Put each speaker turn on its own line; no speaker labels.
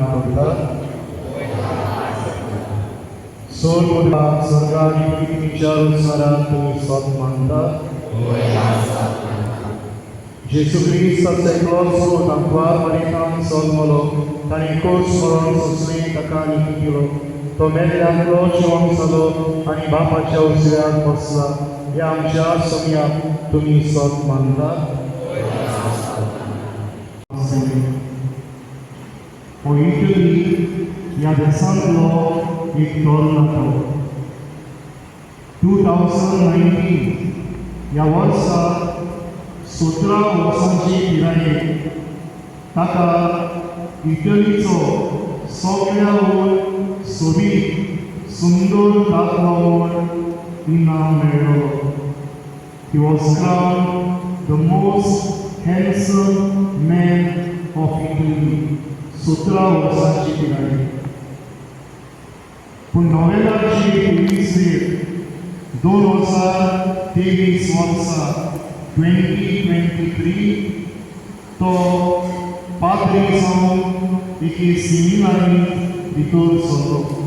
पाठ करता. सोर स्वर्गात विचार उत्सारात तुमी सत मानता. जेसू क्रिस्ताचो एकलोच पूत आंकवार मरियेंत जल्मलो. ताणें कोस मरण सोंसलें, ताका निती दिलो. तो मेल्ल्यांतलो जिवंत जालो आनी बापाच्या उजव्याक बसला. ह्या आमच्या सोमयाक तुमी सत मानता. हो इटली ह्या देशांतलो एक तरणाटो. 2019 ह्या वर्सा 17 वर्सांची पिरायेर ताका इटलीचो सगळ्याहून सोबीत सुंदर दादलो म्हूण इनाम मेळ्ळो. He was crowned the most handsome man of Italy, 17 वर्सांची पिरायेर. पूण नोव्हेंबराची 23 2023 वर्सा, 2023, तो पाद्री जावन एके सिमिनारींत भितर सरलो.